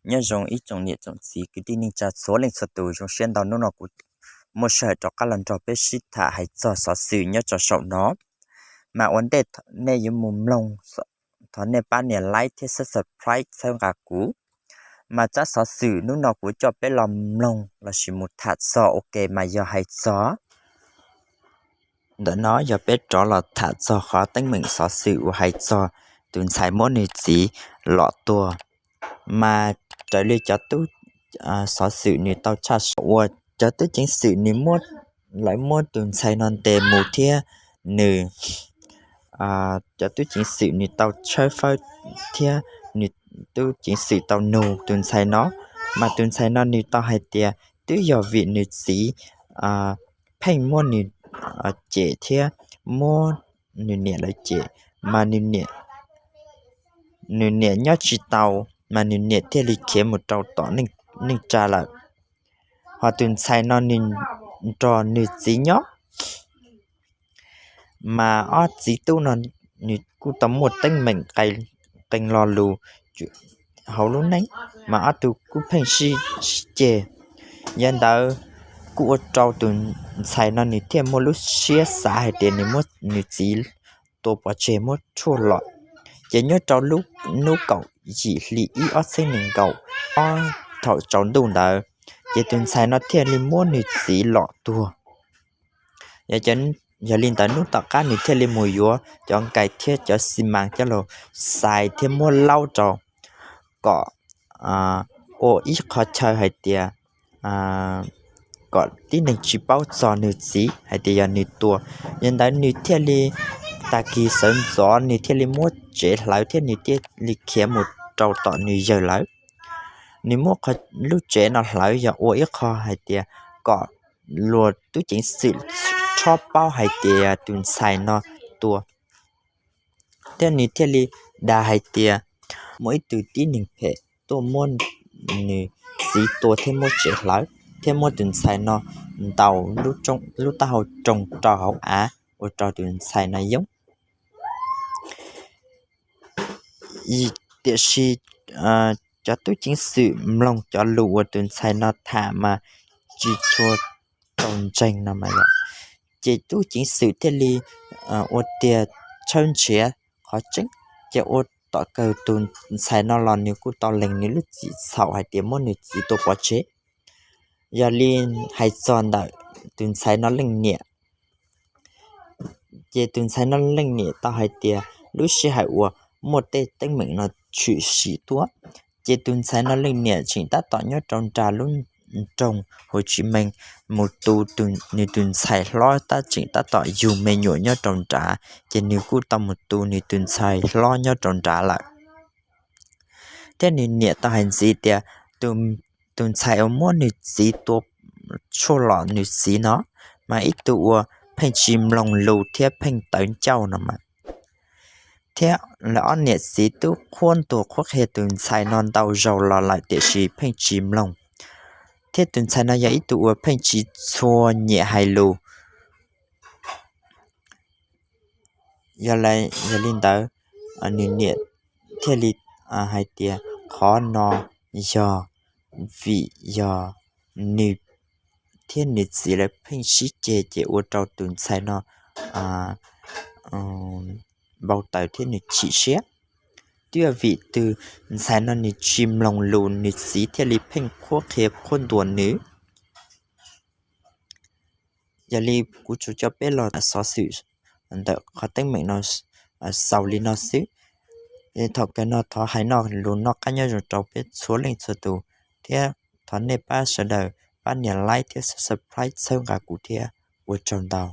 Nyob zoo ib tsoom niam tsoom txiv kwv tij neej tsa txhua leej txhua tus, zoo siab ntau hnub no kuv muaj sij hawm rov qab los nrog peb sib tham hais txog xov xwm nyob rau saum no. Mas ua ntej nej yuav mus mloog, thov nej pab nias like thiab subscribe txhawb nqa kuv. Mas tsab xov xwm hnub no kuv coj peb los mloog lossis mus tham txog ua ke mas yog hais txog, ntawm no yog peb rov los tham txog qhov teeb meem xov xwm uas hais txog tus ntxhais muab nws txiv lom tuag. Mas raws li cov tub, xov xwm nws tau tshaj saum uas cov tub ceev xwm nws muab, lawv muab tus ntxhais no ntes mus thiab nws, cov tub ceev xwm nws tau tshawb fawb thiab nws, tub ceev xwm tau nug tus ntxhais no, mas tus ntxhais no nws tau hais tias twb yog vim nws txiv pheej muab nws cem thiab muab nws niam lawv cem, mas nws niam nyob tsis tau, mas nws niam thiaj li khiav mus rau tom neej tsa lawm. Ho tus ntxhais no nws nrog nws txiv nyob, mas ob txiv tub no nws kuj tau muaj teeb meem qee lo lus hauv lub neej, mas ob tug kuj pheej sib ceg. Yog ntawd kuj ua rau tus ntxhais no nws thiaj muaj lub siab xav hais tias nws muab nws txiv tua pov tseg muab tshuaj lom. Ces nyob rau hnub kaum yim hli ib ob txhiab nees nkaum ob thaum tsaus ntuj ntawd, ces tus ntxhais no thiaj li muab nws txiv lom tuag. Yog li ntawd hnub tom qab nws thiaj li mus yuav cov nkais thiab cov xi mas coj los xais thiab muab laub rau kom ua ib qho chaw hais tias kom tib neeg tsis paub txog nws txiv hais tias yog nws tua. Yog ntawd nws thiaj li, tag kis sawv ntxov nws thiaj li muab tsev hlawv thiab nws thiaj li khiav mus rau tom nws yawg lawv. Nws muab lub tsev no hlawv yog ua ib qho hais tias kom luag tub ceev xwm txhob paub hais tias tus ntxhais no tua. Thiab nws thiaj li dag hais tias muaj ib tug tib neeg phem tuaj muab nws txiv tua thiab muab tsev hlawv thiab muab tus ntxhais no ntaus lub taub hau roog rau hauv av ua rau tus ntxhais no yoob. Tiam sis cov tub ceev xwm mloog cov lus uas tus ntxhais no tham mas tsis tshua tau ntseeg no mas yom, ces tub ceev xwm thiaj li ua tiag tshawb nrhiav qhov tseeb, ces ua tom kawg tus ntxhais no los nws kuj tau lees nws lub txim txhaum hais tias muab nws txiv tua pov tseg. Yog li hais txog ntawm tus ntxhais no leej niam, ces tus ntxhais no leej niam tau hais tias lub sij hawm uas muaj tej teeb meem no tshwm sim tuaj, ces tus ntxhais no leej niam tseem tab tom nyob rau nram lub nroog Hồ Chí Minh mus tu nws tus ntxhais hlob, tab tseem tab tom yug me nyuam nyob rau nrad, ces nws kuj tau mus tu nws tus ntxhais hlob nyob rau nrad lawm. Thiab nws niam tau hais ntxiv tias tus ntxhais uas muab nws txiv tua tshuaj lom nws txiv no mas ib tug uas pheej tsis mloog lus thiab pheej tawv ncauj no mas. Thiab lawv ob niam txiv twb qhuab ntuas qhuab qhia tus ntxhais no ntau zaus los lawm tiam sis pheej tsis mloog. Thiab tus ntxhais no yog ib tug uas pheej tsis tshua nyiam hais lus. Yog, yog li ntawd, nws niam thiaj li hais tias qhov no yog vim yog nws thiab nws txiv lawv pheej sib ceg ces ua rau tus ntxhais no npau taws thiab nws chim siab. Twb yog vim tus ntxhais no nws tsis mloog lus nws txiv thiaj li pheej qhuab qhia qhuab ntuas nws. Yog li kuv tsuas coj peb los xov xwm ntawm qhov teeb meem no xaus li no xwb. Thaum kawg no thov hais noj lus noj qab nyob zoo rau peb txhua leej txhua tus, thiab thov nej pab sawv daws pab nias like thiab subscribe txhawb nqa kuv thiab, ua tsaug ntau.